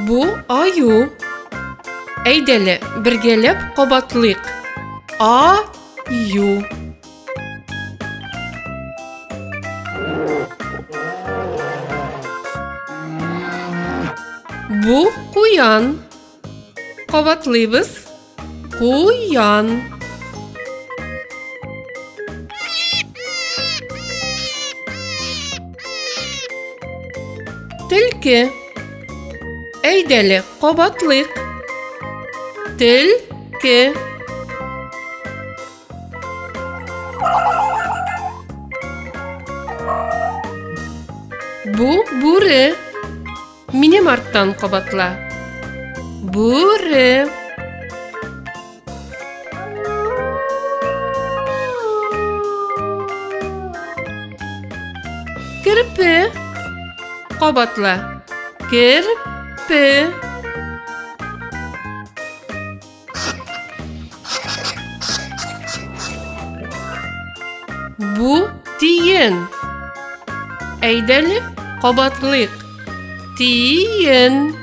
Бу аю. Әйдәле, бергәләп кабатлыйк. А ю. Бу куян. Кабатлыйбыз. Куян. Төлке. Әйдәле, кабатлыйк. Төлке. Бу бүре. Минем арттан кабатла. Бүре. Керпе. Кабатла. Керпе. Бу тиен. Әйдәле, кабатлыйк. Тиен.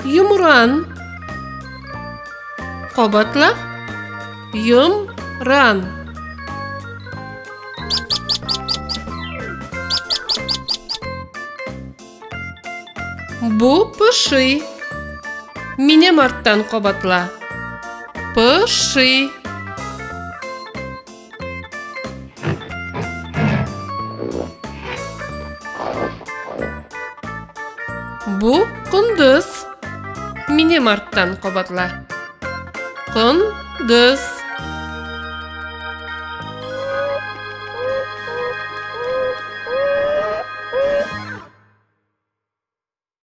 Йомран. Кабатла. Йомран. Бу поши. Минем арттан кабатла. Поши. Бу кондыз. Минем арттан кабатла. Кондыз.